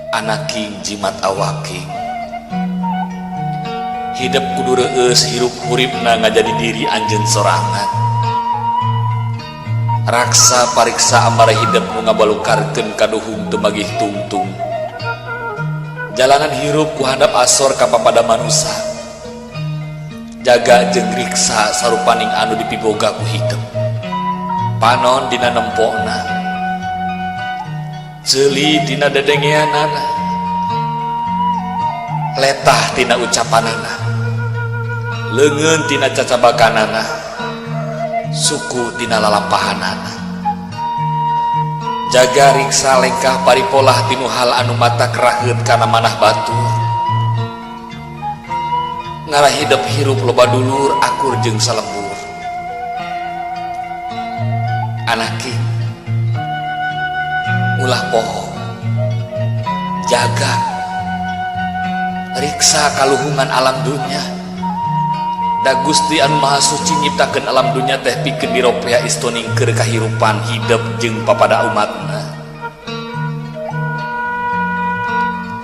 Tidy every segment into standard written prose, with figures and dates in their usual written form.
Anaking jimat awaking, hidep kudu reueus hirup huripna ngajadi diri anjeun sorangan. Raksa pariksa amara hidep nu ngabalukarkeun kaduhung teu magih tungtung. Jalanan hirup ku handap asor ka papada manusa. Jaga jeung riksa sarupaning anu dipiboga ku hidep. Panon dina nempona, ceuli dina dedengeanana, letah tina ucapanana, leungeun tina cacabakanana, suku tina lalampahanana. Jaga riksa lengkah paripolah tinu hal anu matak raheut kana manah batur. Ngarah hidep hirup loba dulur akur jeung salembur. Anaking, ulah poho, jaga riksa kaluhungan alam dunya. Da Gusti anu Maha Suci nyiptakeun alam dunya teh pikeun diropea istoning keur kahirupan hidep jeung papada umatna.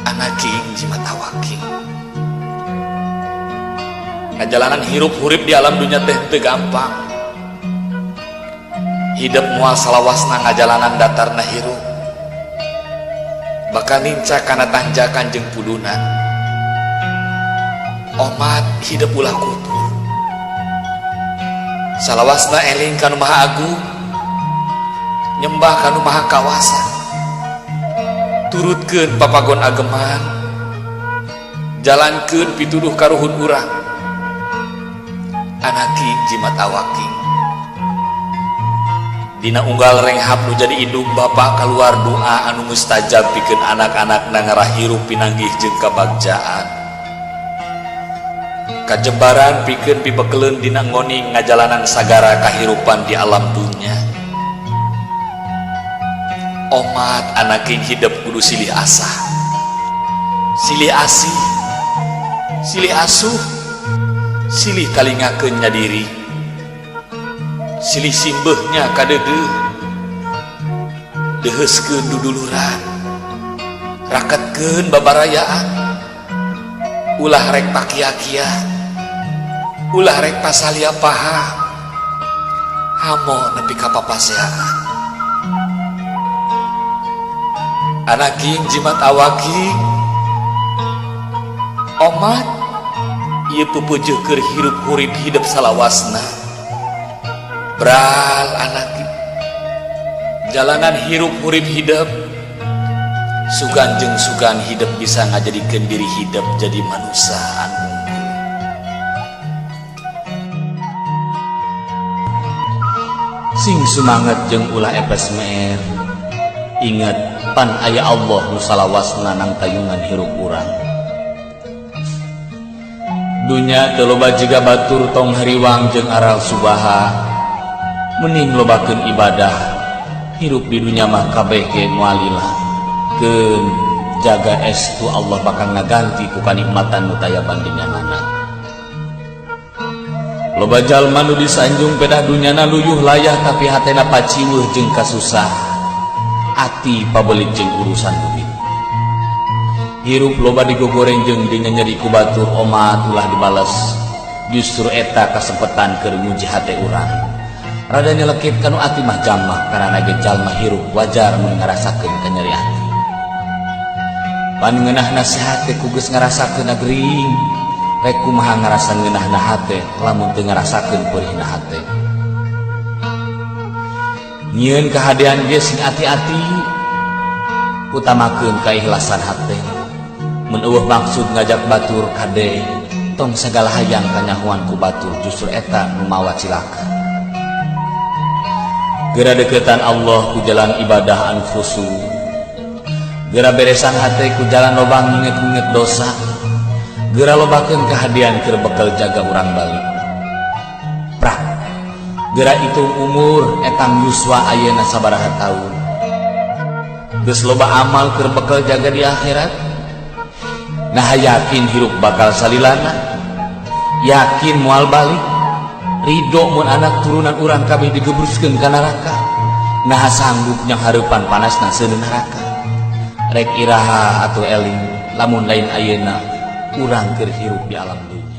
Anaking jimat awaking, ngajalanan hirup hurip di alam dunya teh teu gampang. Hidep moal salawasna ngajalanan datarna hirup, bakal nincak kana tanjakan jeung pudunan. Omat hidep ulah kupur, salawasna eling kanu Maha Agung, nyembah kanu Maha Kawasa, turutkeun papagon ageman, jalankeun pituduh karuhun urang. Anaking jimat awaking, dina unggal renghap nu jadi indung bapa kaluar doa anu mustajab pikeun anak-anak ngarah hirup pinanggih jeung kabagjaan. Kajembaran pikeun pibekeleun dina ngoning ngajalanan sagara kahirupan di alam dunya. Omat anaking hidep kudu silih asah, silih asih, silih asuh, silih talingakeun nya diri, silih simbeuhnya kadeudeuh, deuheuskeun duduluran, raketkeun babarayaan, ulah rek pakia-kia, ulah rek pasalia paha, hamo nepi ka papaseaan. Anaking jimat awaking, omat ieu pupujuh keur hirup hurip hidep salawasna. Bral anaking, jalanan hirup hurip hidep sugan jeung sugan hidep bisa ngajadikeun diri hidep jadi manusia anu unggul. Sing sumanget jeung ulah epes meer. Ingat pan aya Allah nu salawasna nang tayungan hirup urang. Dunya teu loba jiga batur tong hariwang jeung aral subaha. Mending lobakeun ibadah, hirup di dunya mah kabeh ge moal lila. Keun jaga estu Allah bakal ngaganti ku kanikmatan nu taya bandinganana. Loba jalma nu disanjung pedah dunyana luyuh layah tapi hatena paciweuh jeung kasusah, ati pabelit jeung urusan duit. Hirup loba digogoreng jeung dinyenyeri ku batur, omat ulah dibales. Justru eta kasempetan keur nguji hate urang. Rada nyelekit kanu ati mah jamak karena ge jalma hirup wajar mun ngarasakeun kanyeri ati. Pan ngeunah nasihat teh ku geus ngarasakeun gering, rek kumaha ngarasa ngeunahna hate lamun teu ngarasakeun peurihna hate. Nyieun kahadean ge sing ati-ati, utamakeun kaikhlasan hate. Mun eueuh maksud ngajak batur kade, tong sagala hayang kanyahoan ku batur, justru eta nu mawa cilaka. Geura deukeutan Allah ku jalan ibadah anu khusyuk, geura beresan hate ku jalan loba nginget-nginget dosa, geura lobakeun kahadean keur bekel jaga urang balik. Prak, geura hitung umur etang yuswa ayeuna sabaraha taun. Geus loba amal keur bekel jaga di akhirat. Nah yakin hirup bakal salilana, yakin moal balik, ridho mun anak turunan urang kabeh digebruskeun ka neraka. Nah sanggup nyang hareupan panasna seuneu neraka. Rek iraha atuh eling, lamun lain ayeuna urang keur hirup di alam dunya.